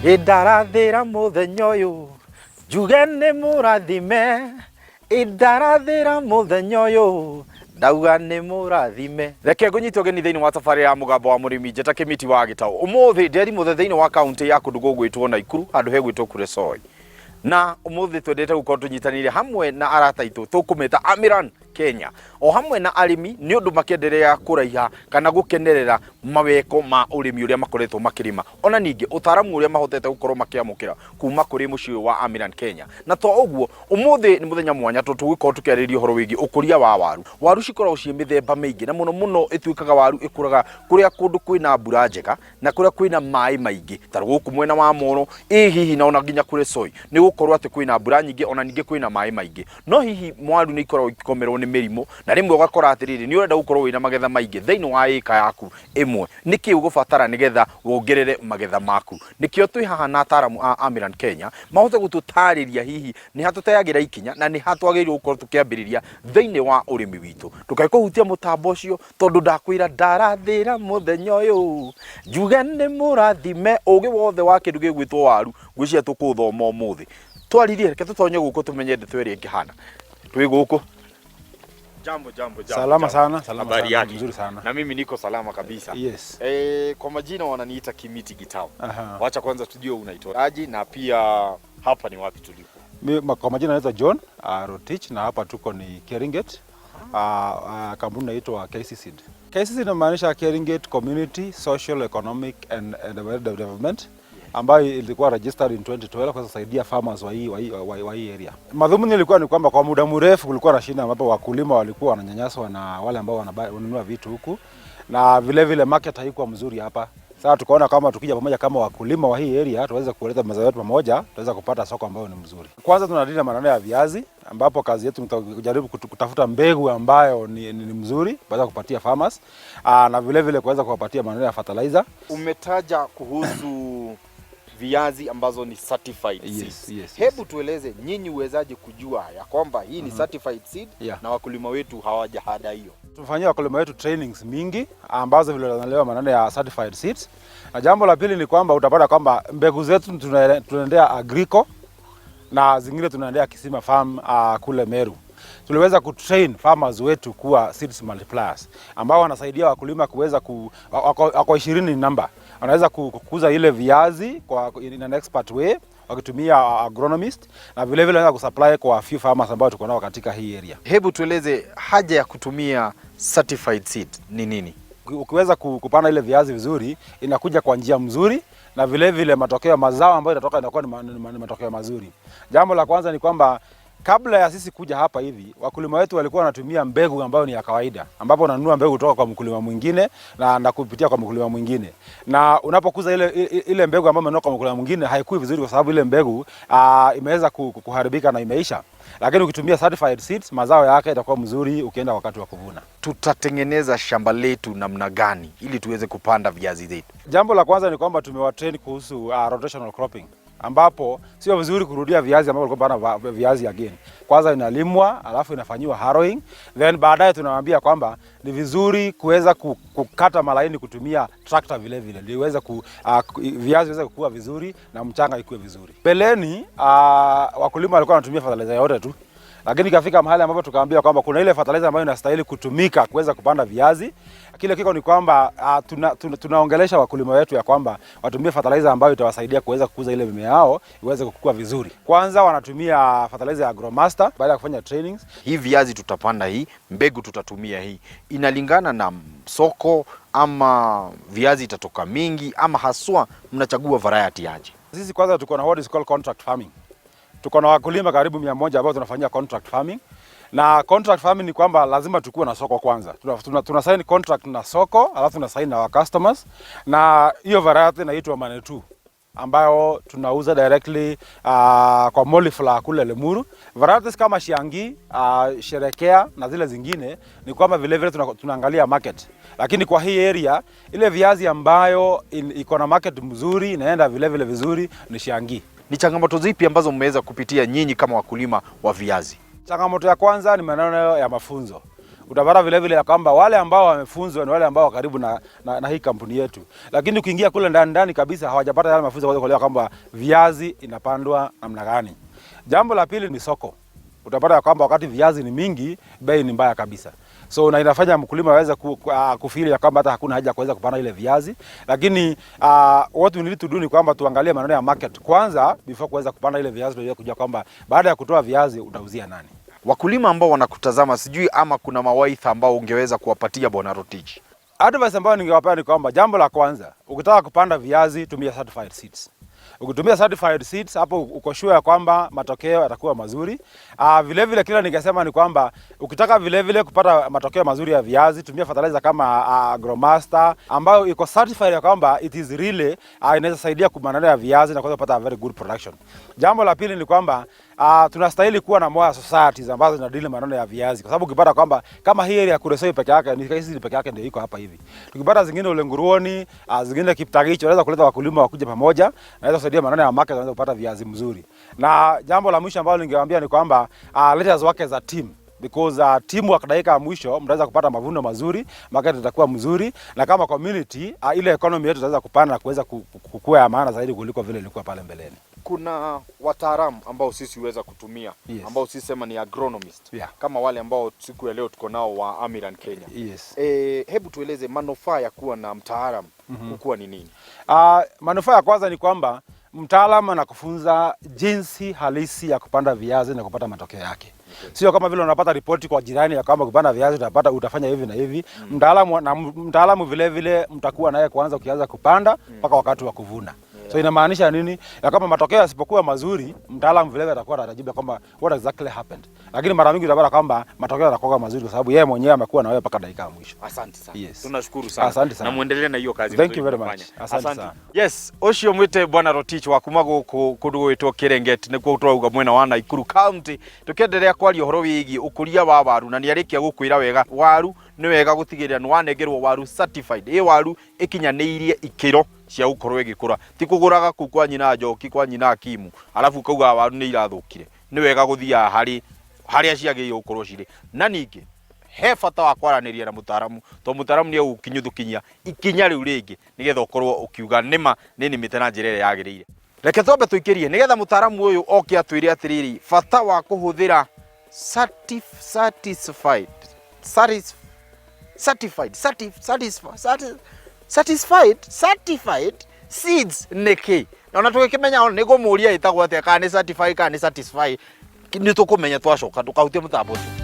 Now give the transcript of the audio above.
Ĩndarathĩra mũthenya ũyũ njuge nĩ mũrathime, ĩndarathĩra mũthenya ũyũ ndauga nĩ mũrathime. Reke ngũnyite ũgeni thĩinĩ wa tabarĩra ya Mũgambo wa Mũrĩmi, njĩta Kĩmiti wa Gĩtaũ. Ũmũthĩ ndĩrĩ mũthe thĩinĩ wa kaũntĩ ya kũndũ gũgwĩtwo Naikuru, handũ hegwĩtwo Kuresoi. Na ũmũthĩ twendete gũkorwo tũnyitanĩire hamwe na arata aitũ tũkũmeta Amiran Kenya, o hamwe na arĩmi nĩ ũndũ makĩenderea kũraiha kana gũkenerera maweko ma ũrĩmi ũrĩa makoretwo makĩrĩma, ona ningĩ ũtaaramu ũrĩa mahotete gũkorwo makĩamũkĩra kuma kũrĩ mũciĩ ũyũ wa Amiran Kenya. Na to ũguo, ũmũthĩ nĩ mũthenya mwanya tondũ tũgũkorwo tũkĩarĩrĩria ũhoro wĩgiĩ ũkũria wa waru. Waru cikoragwo ciĩ mĩthemba mĩingĩ na mũno mũno ĩtuĩkaga waru ĩkũraga kũrĩa kũndũ kwĩna mbura njega na kũrĩa kwĩna maĩ maingĩ ta gũkũ mwena wa Moro, ĩ hihi na ona nginya Kuresoi nĩ gũkorwo atĩ kwĩna mbura nyingĩ ona ningĩ kwĩna maĩ maingĩ. No hihi waru nĩ ikoragwo ikĩgomerwo nĩ mĩrimũ na rĩmwe ũgakora atĩrĩrĩ nĩ ũrenda gũkorwo wĩna magetha maingĩ thĩinĩ wa ĩka yaku ĩmwe, nĩkĩ ũgũbatara nĩgetha wongerere magetha maku? Nĩkĩo twĩ haha na ataaramu a Amiran Kenya mahote gũtũtarĩria hihi nĩ ha tũteagĩra ikinya na nĩ ha twagĩrĩirwo gũkorwo tũkĩambĩrĩria thĩinĩ wa ũrĩmi witũ. Ndũkae kũhutia mũtambo ũcio tondũ ndakwĩra ndarathĩra mũthenya ũyũ njuge nĩ mũrathime. Ũgĩ wothe wa kĩndũ gĩgwĩtwo waru ngwĩciria tũkũũthoma ũmũthĩ. Twaririe, reke tũtonye gũkũ tũmenye ndeto ĩrĩa ĩngĩhana. Twĩ gũkũ. Jambo, jambo, jambo. Salama jambo. Sana, salama Habari sana, yake? Mzuri sana. Na mimi niko salama kabisa. Yes. Kwa majina wananiita Kimiti Gitau. Wacha kwanza tujue unaitwa aje na pia hapa ni wapi tulipo. Kwa majina naitwa John Rotich na hapa tuko ni Keringet. Kampuni inaitwa KC Seed. KC Seed inamaanisha Keringet Community Social Economic and Development, ambayo ilikuwa registered in 2012 kwa kusaidia farmers wa hii area. Madhumuni ilikuwa ni kwamba kwa muda mrefu kulikuwa na shida ambapo wakulima walikuwa wananyanyaswa na wale ambao wananunua vitu huku na vile vile market haikuwa mzuri hapa. Sasa tukaona kama tukija pamoja kama wakulima wa hii area tuweze kuleta mazao yetu pamoja, tuweze kupata soko ambayo ni mzuri. Kwanza tunadeal maneno ya viazi, ambapo kazi yetu ni kujaribu kutafuta mbegu ambayo ni mzuri kuweza kupatia farmers, na vile vile kuweza kuwapatia maneno ya fertilizer. Umetaja kuhusu viazi ambazo ni certified seeds. Yes. Hebu tueleze nyinyi uwezaje kujua ya kwamba hii ni certified seed na wakulima wetu hawajahada hiyo? Tumefanyia wakulima wetu trainings mingi ambazo vile wanaelewa maneno ya certified seeds. Na jambo la pili ni kwamba utapata kwamba mbegu zetu tunaendea Agrico na zingine tunaendea Kisima Farm kule Meru. Tuliweza kutrain farmers wetu kuwa seeds multipliers ambao wanasaidia wakulima kuweza wako 20 namba, wanaweza kukuza ile viazi kwa in an expert way wakitumia agronomist, na vile vile wanaweza kusupply kwa few farmers ambao tuko nao katika hii area. Hebu tueleze haja ya kutumia certified seed ni nini? Ukiweza kupanda ile viazi vizuri, inakuja kwa njia mzuri na vile vile matokeo mazao ambayo itatoka inakuwa ni matokeo mazuri. Jambo la kwanza ni kwamba kabla ya sisi kuja hapa hivi, wakulima wetu walikuwa wanatumia mbegu ambayo ni ya kawaida, ambapo unanunua mbegu kutoka kwa mkulima mwingine na kupitia kwa mkulima mwingine, na unapokuza ile mbegu ambayo umenunua kwa mkulima mwingine haikui vizuri, kwa sababu ile mbegu imeweza kuharibika na imeisha. Lakini ukitumia certified seeds, mazao yake itakuwa mzuri ukienda wakati wa kuvuna. Tutatengeneza shamba letu namna gani ili tuweze kupanda viazi zetu? Jambo la kwanza ni kwamba tumewatrain kuhusu rotational cropping, ambapo sio vizuri kurudia viazi ambavyo ulikuwa unapanda viazi again. Kwanza inalimwa alafu inafanyiwa harrowing, then baadaye tunawaambia kwamba ni vizuri kuweza kukata malaini kutumia tractor vile vile ili iweze viazi viweze kukua vizuri na mchanga ikue vizuri. Mbeleni wakulima walikuwa wanatumia fertilizer yote tu, lakini ikafika mahali ambapo tukaambia kwamba kuna ile fertilizer ambayo inastahili kutumika kuweza kupanda viazi. Kile kiko ni kwamba tunaongelesha wakulima wetu ya kwamba watumie fertilizer ambayo itawasaidia kuweza kukuza ile mimea yao iweze kukua vizuri. Kwanza wanatumia fertilizer ya Agromaster baada ya kufanya trainings. Hii viazi tutapanda hii, mbegu tutatumia hii, inalingana na soko ama viazi itatoka mingi ama haswa mnachagua variety aje? Sisi kwanza tuko na what is called contract farming. Tuko na wakulima karibu 100 ambao tunafanyia contract farming. Na contract farming ni kwamba lazima tukuwe na soko kwanza. Tuna sign contract na soko, alafu tuna sign na our customers, na hiyo variety inaitwa Manetu ambayo tunauza directly kwa Moliflower kule Limuru. Varieties kama Shiangi, Sherekea na zile zingine ni kwamba vile vile tunaangalia market. Lakini kwa hii area ile viazi ambayo iko na market mzuri inaenda vile vile vizuri ni Shiangi. Ni changamoto zipi ambazo mmeweza kupitia nyinyi kama wakulima wa viazi? Changamoto ya kwanza ni maneno ya mafunzo. Utapata vile vile ya kwamba wale ambao wamefunzwa ni wale ambao wako karibu na hii kampuni yetu, lakini ukiingia kule ndani ndani kabisa hawajapata yale mafunzo ya kuelewa kwamba viazi inapandwa namna gani. Jambo la pili ni soko. Utapata ya kwamba wakati viazi ni mingi, bei ni mbaya kabisa. So na inafanya mkulima aweze kufeel ya kwamba hata hakuna haja ya kuweza kupanda ile viazi, lakini what we need to do ni kwamba tuangalie maneno ya market kwanza before kuweza kupanda ile viazi, tuweze kujua kwamba baada ya kutoa viazi utauzia nani. Wakulima ambao wanakutazama, sijui ama kuna mawaidha ambao ungeweza kuwapatia, Bwana Rotich? Advice ambayo ningewapea ni kwamba jambo la kwanza, ukitaka kupanda viazi tumia certified seeds. Ukitumia certified seeds hapo uko sure ya kwamba matokeo yatakuwa mazuri. Vile vile kile ningesema ni kwamba ukitaka vile vile kupata matokeo mazuri ya viazi tumia fertilizer kama Agromaster ambayo iko certified ya kwamba it is really inaweza saidia kwa maneno ya viazi na kuweza kupata a very good production. Jambo la pili ni kwamba tunastahili kuwa na more societies ambazo zinadeal maneno ya viazi, kwa sababu ukipata kwamba kama hii area ya Kuresoi peke yake ni hizi peke yake ndio iko hapa hivi. Tukipata zingine Olenguruone, zingine Kiptagich, wanaweza kuleta wakulima wakuja pamoja, naweza kusaidia maneno ya market, wanaweza kupata viazi mzuri. Na jambo la mwisho ambalo ningewaambia ni kwamba let us work as a team because teamwork dakika ya mwisho mtaweza kupata mavuno mazuri, market itakuwa mzuri, na kama community ile economy yetu itaweza kupanda na kuweza kukua ya maana zaidi kuliko vile ilikuwa pale mbeleni. Kuna wataalamu ambao sisi huweza kutumia ambao sisi sema ni agronomist kama wale ambao siku ya leo tuko nao wa Amiran Kenya. Hebu tueleze manufaa ya kuwa na mtaalamu kukuwa ni nini? Manufaa ya kwanza ni kwamba mtaalamu anakufunza jinsi halisi ya kupanda viazi na kupata matokeo yake. Sio kama vile unapata ripoti kwa jirani ya kwamba kupanda viazi utapata utafanya hivi na hivi. Mtaalamu na mtaalamu vile vile mtakuwa naye kwanza ukianza kupanda mpaka wakati wa kuvuna. So inamaanisha nini? Ya kwamba matokeo yasipokuwa mazuri, mtaalamu vile vile atakuwa atajibu kwamba what exactly happened. Lakini mara mingi utapata kwamba matokeo yatakuwa mazuri kwa sababu yeye mwenyewe amekuwa na wewe mpaka dakika ya mwisho. Asante sana. Yes. Tunashukuru sana. Asante sana. Na muendelee na hiyo kazi Thank mzuri you very mnafanya. much. Asante sana. Yes, ucio mwite Bwana Rotich wa kuma guku kundu gwitwo Keringet nikuo twauga mwena wa Nakuru County, tukiendelea kwaria uhoro wigie ukuria wa waru, na niarikia gukwira wega waru ni wega gutigirira ni wanengerwo waru certified, ĩ waru ikinyaniirie ikiro cia gukorwo igikura, ti kuguraga kuu kwa nyina Njoki, kwa nyina Akimu, arabu ukauga waru nĩ irathũkire. Nĩ wega gũthiaga harĩ harĩa ciagĩrĩirwo gũkorwo cirĩ, na ningĩ he bata wa kwaranĩria na mũtaaramu, tondũ mũtaaramu nĩ egũkinyũthũkinyia ikinya rĩu rĩngĩ nĩgetha ũkorwo ũkiuga nĩma nĩ nĩmĩte na njĩra ĩrĩa yagĩrĩire. Reke twambe tũikĩrie nĩgetha mũtaaramu ũyũ oke atwĩre atĩrĩrĩ, bata wa kũhũthĩra satisfied certified satisfied certified seeds nĩ kĩ, na ona tũgĩkĩmenya ona nĩ ngũmũria ĩtagwo atĩa, kana nĩ certified kana nĩ satisfied, nĩ tũkũmenya twacoka. Ndũkahutie mũtambo ũcio.